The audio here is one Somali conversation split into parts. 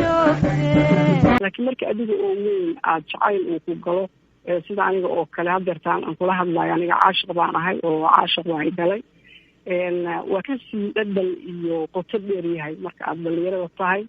Joogtee. Laakiin marka adiga oo weyn aada jacayl uu ku galo, sida aniga oo kale hadeertaan aan kula hadlayo, aniga caashiq baan ahay oo caashiq baan i galay. Waa kasii dhadhan iyo qoto dheer yahay marka aada dhalinyarada tahay.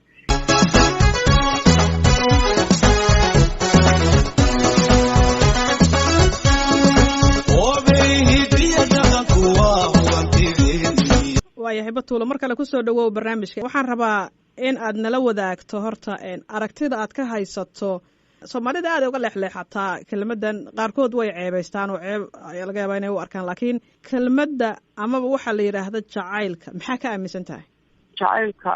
Waayahay Batuulo, mar kale kusoo dhawow barnaamijka. Waxaan rabaa in aad nala wadaagto horta aragtida aad ka haysato. Soomaalida aad ay uga leexleexataa kelmaddan, qaarkood way ceebaystaan oo ceeb ayaa laga yaabaa inay u arkaan, laakiin kelmadda amaba waxaa la yidhaahda jacaylka, maxaa ka aaminsan tahay? Jacaylka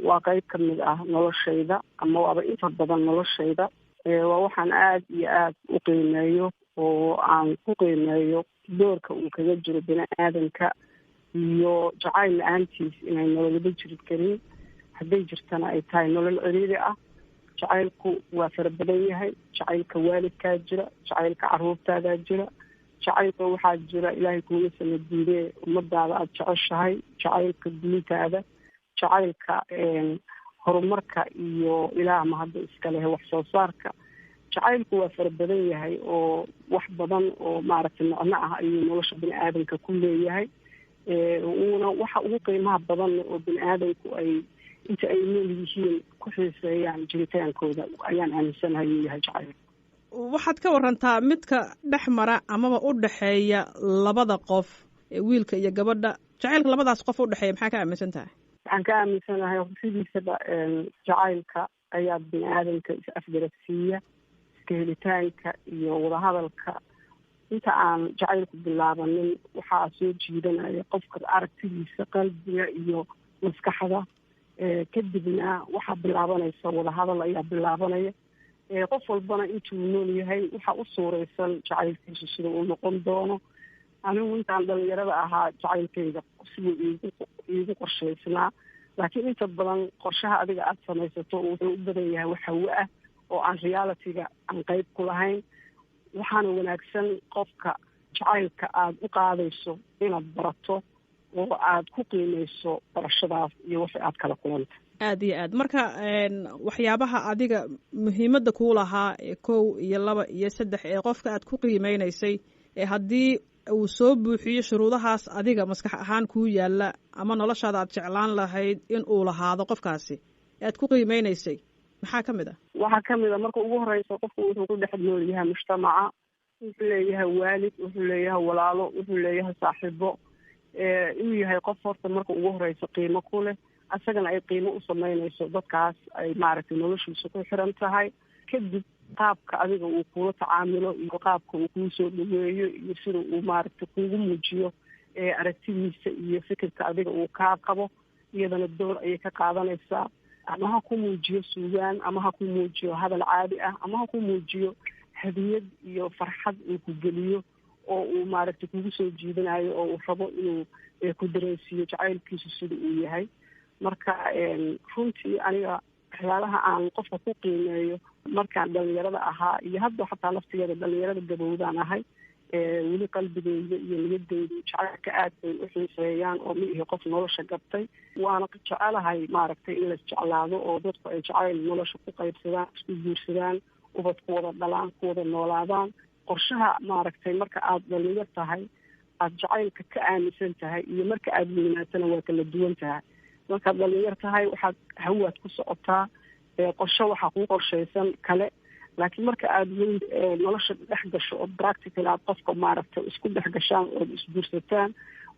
waa qeyb ka mid ah noloshayda, ama waaba inta badan noloshayda. Waa waxaan aada iyo aada u qiimeeyo oo aan ku qiimeeyo doorka uu kaga jiro bini aadamka, iyo jacayl la-aantiis inay nololaba jiri karin, hadday jirtana ay tahay nolol ciriiri ah. Jacaylku waa fara badan yahay. Jacaylka waalidkaa jira, jacaylka caruurtaadaa jira, jacaylka waxaa jira Ilaahay kuuma sama diidee ummadaada aada jeceshahay, jacaylka diintaada, jacaylka horumarka iyo Ilaah mahadda iska leh wax soo saarka. Jacaylku waa fara badan yahay oo wax badan oo maaragtay macno ah ayuu nolosha bini aadamka ku leeyahay. Uuna waxa ugu qiimaha badan oo bini aadamku ay inta ay nool yihiin ku xiiseeyaan jiritaankooda ayaan aaminsanahay inuu yahay jacayl. Waxaad ka warantaa midka dhex mara amaba u dhexeeya labada qof, wiilka iyo gabadha, jacaylka labadaas qof u dhexeeya, maxaa ka aaminsan tahay? Waxaan ka aaminsanahay sidiisaba jacaylka ayaa bini aadamka is afgarabsiiya, iska helitaanka iyo wadahadalka. Inta aan jacaylku bilaabanin waxaa soo jiidanaya qofka aragtidiisa, qalbiga iyo maskaxda. Kadibna waxaa bilaabanaysa wadahadal ayaa bilaabanaya. Qof walbana intuu nool yahay waxaa u suuraysan jacaylkiisu sida uu noqon doono. Anigu intaan dhalinyarada ahaa jacaylkayga siduu iigu qorshaysnaa, laakiin inta badan qorshaha adiga aada samaysato wuxuu u badan yahay wax hawo ah oo aan realityga aan qeyb ku lahayn. Waxaana wanaagsan qofka jacaylka aada u qaadayso inaad barato oo aada ku qiimeyso barashadaas iyo waxa aad kala kulanta. Aad iyo aad. Marka waxyaabaha adiga muhiimadda kuu lahaa ee kow iyo laba iyo saddex ee qofka aad ku qiimeynaysay, ee haddii uu soo buuxiyo shuruudahaas adiga maskax ahaan kuu yaalla ama noloshaada aad jeclaan lahayd in uu lahaado qofkaasi, ee aad ku qiimeynaysay, maxaa ka mid ah? Waxaa ka mid a, marka ugu horeysa, qofku wuxuu ku dhex nool yahay mujtamaca. Wuxuu leeyahay waalid, wuxuu leeyahay walaalo, wuxuu leeyahay saaxiibo. Inuu yahay qof horta marka ugu horeysa qiimo ku leh, asagana ay qiimo u sameynayso dadkaas ay maaragtay noloshiisa ku xiran tahay. Kadib qaabka adiga uu kula tacaamilo iyo qaabka uu kuu soo dhaweeyo iyo sida uu maaragtay kuugu muujiyo aragtidiisa iyo fikirka adiga uu kaa qabo, iyadana door ayay ka qaadanaysaa. Ama ha ku muujiyo suugaan, ama ha ku muujiyo hadal caadi ah, ama ha ku muujiyo hadiyad iyo farxad uu ku geliyo oo uu maaragtay kugu soo jiidanayo oo uu rabo inuu ku dareensiiyo jacaylkiisu sida uu yahay. Marka runtii aniga waxyaalaha aan qofka ku qiimeeyo markaan dhalinyarada ahaa iyo hadda xataa laftigeeda dhalinyarada gabowdaan ahay, weli qalbigeyda iyo niyadeyda jacaylka aad bay u xiiseeyaan oo ma ihi qof nolosha gabtay. Waana jecelahay maaragtay in lais jeclaado oo dadku ay jacayl nolosha ku qaybsadaan, isku guursadaan, ubad ku wada dhalaan, ku wada noolaadaan. Qorshaha maaragtay marka aada dhalinyar tahay aada jacaylka ka aaminsan tahay iyo marka aada weynaatana waa kala duwan tahay. Markaad dhalinyar tahay waxaad hawaad ku socotaa, qorshe waxaa kuu qorshaysan kale, laakiin marka aada weyn nolosha dhex gasho oo practical aad qofka maaragtay isku dhex gashaan ood isguursataan,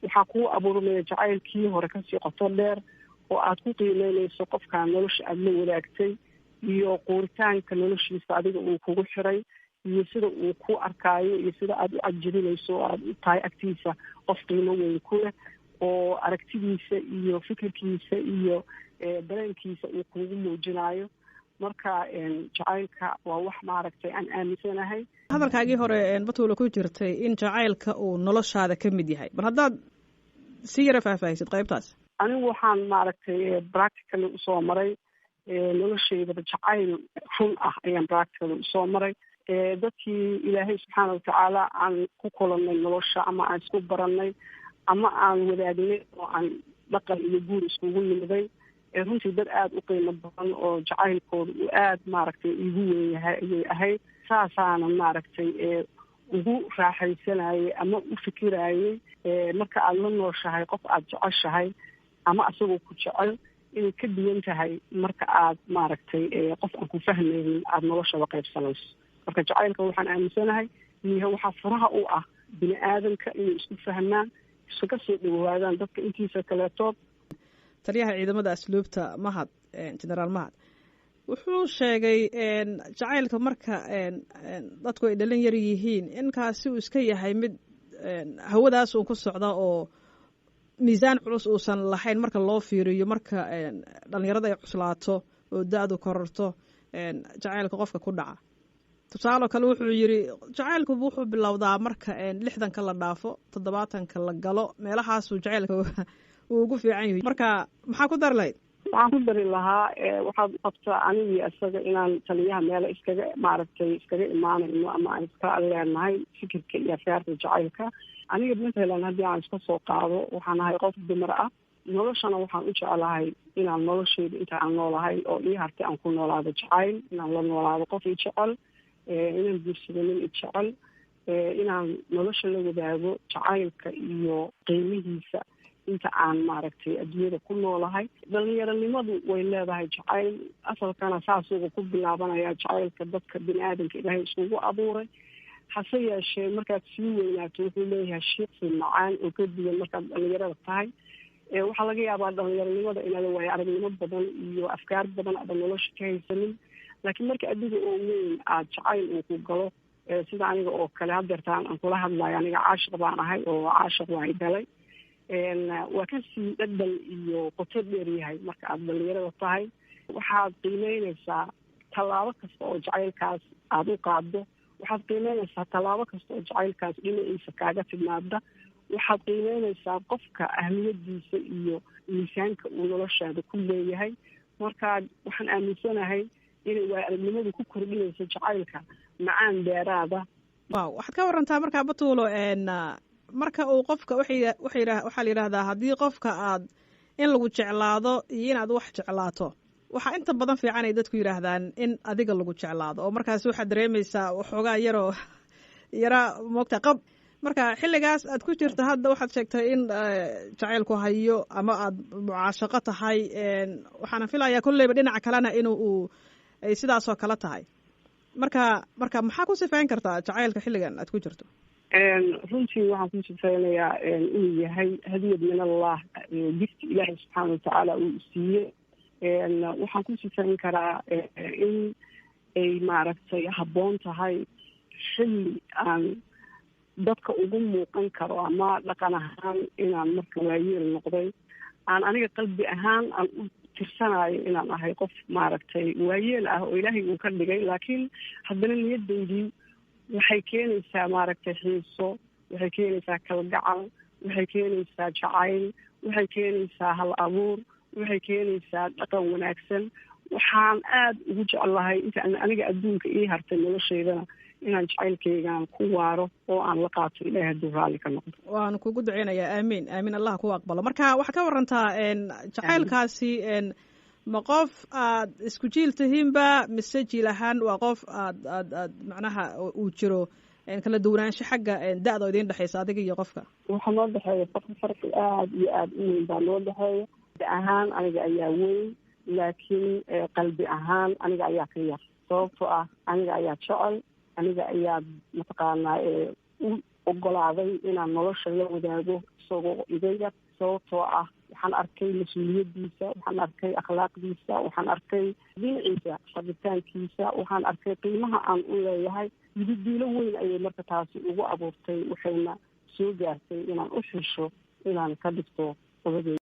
waxaa kuu abuurmaya jacaylkii hore kasii qoto dheer oo aad ku qiimeynayso qofkan nolosha aada la wadaagtay iyo quuritaanka noloshiisa adiga uu kugu xiray iyo sida uu ku arkaayo iyo sida aada u cajabinayso oo aada u tahay agtiisa qof qiimo weyn ku leh oo aragtidiisa iyo fikirkiisa iyo dareenkiisa uu kugu muujinayo. Marka jacaylka waa wax maaragtay aan aaminsanahay. Hadalkaagii hore, Batuula, ku jirtay in jacaylka uu noloshaada ka mid yahay, bal haddaad si yara faahfaahisid qaybtaas. Anigu waxaan maaragtay practically usoo maray noloshaydaba jacayl run ah ayaan practically usoo maray. Dadkii Ilaahay subxaana watacaala aan ku kulannay nolosha ama aan isku barannay ama aan wadaagnay oo aan dhaqan iyo guur iskugu yimiday, Runtii dad aada u qiimo badan oo jacaylkooda uu aada maaragtay igu weyn yahay ayay ahayd. Saasaana maaragtay ugu raaxaysanayay ama u fikirayay marka aada la nooshahay qof aada jeceshahay ama asagoo ku jecel inay ka duwan tahay marka aad maaragtay qof aan ku fahmaynin aada noloshaba qaybsanayso. Marka jacaylka waxaan aaminsanahay miha waxaa furaha u ah bini aadamka inay isku fahmaan, iskaga soo dhawaadaan dadka intiisa kaleetood. Taliyaha ciidamada asluubta Mahad, Generaal Mahad, wuxuu sheegay jacaylka marka dadku ay dhalin yar yihiin inkaasi uu iska yahay mid hawadaas uun ku socda oo miisaan culus uusan lahayn marka loo fiiriyo marka dhalinyarada ay cuslaato oo da-du kororto jacaylka qofka ku dhaca. Tusaale kale wuxuu yidhi jacaylku wuxuu bilowdaa marka 60-ka la dhaafo, 70-ka la galo, meelahaasuu jacaylka uu ugu fiican yahay. Marka maxaa ku dari lahayd? Waxaan ku dari lahaa, waxaad qabtaa anigii isaga inaan taliyaha meelo iskaga maaragtay iskaga imaanayno ama aan iska leenahay fikirka iyo afkaarta jacaylka. Aniga mathalan haddii aan iska soo qaado, waxaan ahay qof dumar ah. Noloshana waxaan u jeclahay inaan nolosheyda inta aan noolahay oo ii hartay aan ku noolaado jacayl, inaan la noolaado qof i jecel, inaan guursado nin i jecel, inaan nolosha la wadaago jacaylka iyo qiimihiisa inta aan maaragtay adduunyada ku noolahay. Dhalinyaronimadu way leedahay jacayl, asalkana saasuuga ku bilaabanaya jacaylka dadka bini aadamka Ilaahay iskugu abuuray. Hase yeeshee markaad sii weynaato wuxuu leeyahay shiiqsi macaan oo ka duwan markaad dhalinyarada tahay. Waxaa laga yaabaa dhalinyaronimada inaada waayo aragnimo badan iyo afkaar badan aadan nolosha ka haysanin, laakiin marka adiga oo weyn aada jacayl uu ku galo, sida aniga oo kale hadeertaan aan kula hadlayo, aniga caashiq baan ahay oo caashiq waan galay, waa kasii dhadhan iyo qoto dheer yahay marka aada dhalinyarada tahay. Waxaad qiimeyneysaa tallaabo kasta oo jacaylkaas aada u qaaddo, waxaad qiimeyneysaa tallaabo kasta oo jacaylkaas dhinaciisa kaaga timaada, waxaad qiimeyneysaa qofka ahmiyadiisa iyo miisaanka uu noloshaada ku leeyahay. Marka waxaan aaminsanahay inay waay aragnimadu ku kordhinayso jacaylka macaan dheeraada. Wow, waxaad ka warantaa markaa Batuulo, marka uu qofka waxaa la yidhaahdaa haddii qofka aad in lagu jeclaado iyo inaad wax jeclaato, waxaa inta badan fiican ay dadku yidhaahdaan in adiga lagu jeclaado, oo markaas waxaad dareemaysaa waxoogaa yaroo yaraa moogta qab. Marka xilligaas aad ku jirto hadda waxaad sheegtay in jacaylku hayo ama aad mucaashaqo tahay, waxaana filayaa kolleyba dhinaca kalena inuu uu ay sidaasoo kale tahay. Marka maxaa ku sifeyn kartaa jacaylka xilligan aad ku jirto? Runtii waxaan ku sifeynayaa inuu yahay hadiyad min Allah, gifti Ilaahay subxaana watacaala uu siiyey. Waxaan ku sifeyn karaa in ay maaragtay habboon tahay xilli aan dadka ugu muuqan karo ama dhaqan ahaan inaan marka waayeel noqday, aan aniga qalbi ahaan aan u tirsanayo inaan ahay qof maaragtay waayeel ah oo Ilaahay uu ka dhigay, laakiin haddana niyadaydii waxay keenaysaa maaragtay xiiso, waxay keenaysaa kalgacal, waxay keenaysaa jacayl, waxay keenaysaa hal abuur, waxay keenaysaa dhaqan wanaagsan. Waxaan aada ugu jeclahay inta aniga adduunka ii hartay noloshaydana inaan jacaylkaygaan ku waaro oo aan la qaato Ilahay hadduu raalli ka noqdo. Waan kugu duceynayaa, aamiin aamiin, Allah ku aqbalo. Marka waxaad ka warantaa jacaylkaasi, ma qof aad isku jiil tihiinba mise jiil ahaan waa qof aad aad aad macnaha uu jiro kala duwanaansho xagga da-da oo idiin dhexeysa adiga iyo qofka? Waxaa noo dhexeeya farqi aada iyo aada u weyn baa noo dhexeeya. Da ahaan aniga ayaa weyn, laakiin qalbi ahaan aniga ayaa ka yar, sababtoo ah aniga ayaa jecel, aniga ayaa mataqaanaa u ogolaaday inaan nolosha la wadaago isagoo iga yar, sababtoo ah waxaan arkay mas-uuliyadiisa, waxaan arkay akhlaaqdiisa, waxaan arkay dhinaciisa rabitaankiisa, waxaan arkay qiimaha aan u leeyahay. Yididiilo weyn ayay marka taasi ugu abuurtay, waxayna soo gaartay inaan u xisho inaan ka dhigto odageey.